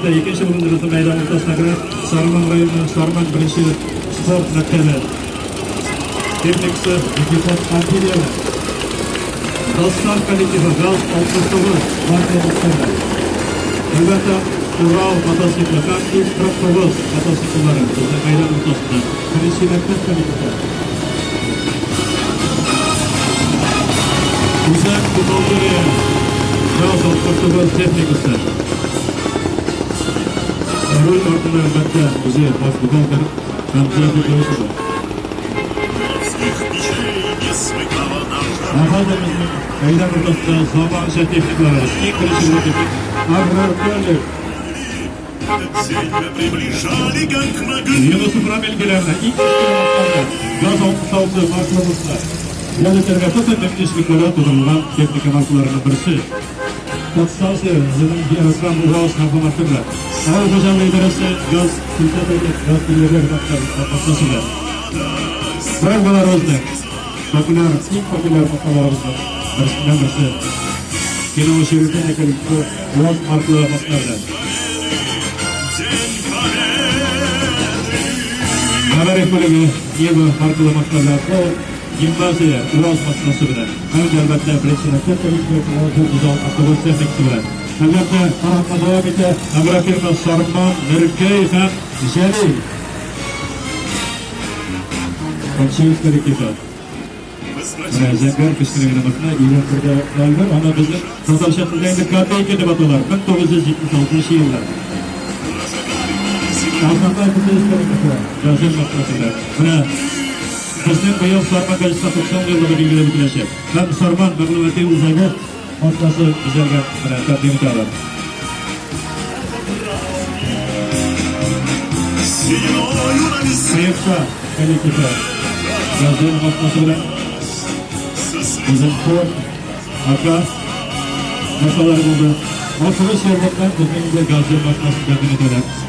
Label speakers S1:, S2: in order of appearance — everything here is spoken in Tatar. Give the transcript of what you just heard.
S1: Әлбәттә, икенче урында безнең мәйдан уртасына керә Сарман районы Сарман беренче спорт мәктәбе. Техникасы Никифор Амфилияне. Дастан коллективы ГАЗ 69 маркалы машина. Әлбәттә, Урал мотоциклы һәм Ил-49 мотоцикллары безнең мәйдан уртасында. Беренче мәктәп коллективы. Үзәк бухгалтерия ГАЗ 69 техникасы. Руль артында, әлбәттә, үзе баш бухгалтер Хәмзә Фирдәүсова. Ә хәзер безнең мәйдан уртасында заманча техникаларыбыз. Иң беренче булып безнең аграр колледж. Юнусов Рамил килә менә. Иң көчле ГАЗ 66 маркалы булса. Ял итәргә бөтен мөмкинчелекләре тудырылган техника маркаларының берсе. Подстанция үзенең яраткан УАЗ автоматы белән. Авыл хуҗалыгы идарәсе газ фильтраторы, газ килерләр машинасы белән. Программаларыбызның популяр, иң популяр машиналарыбызның берсеннән берсе. Кино учреждение коллективы УАЗ маркалы машина белән. Мәгариф бүлеге Нива маркалы машина белән. Гимназия УАЗ машинасы белән. Һәм дә, әлбәттә, беренче мәктәп коллективы УАЗ автобус техникасы белән. Әлбәттә, парадны дәвам итә агрофирма Сарман, Нөркәй һәм Җәлил. Панчиев коллективы. Менә зәңгәр кечкенә генә машина, 51 01, аны безнең татарча телдә инде копейка дип аталар, 1976 елда. Азнакай ПТС коллективы, Газель машинасы белән. Менә Безнең быел Сарман газетасына 90 еллыгы билгеләп үтеләчәк. Һәм Сарман мәгълүмати үзәге машинасы бизәлгән менә тәкъдим итә алар. Сыекча коллективы Газель машинасы белән безнең Форд, АК машиналары булды. Ашыгыч ярдәмнән безнең инде Газель машинасын тәкъдим итәләр.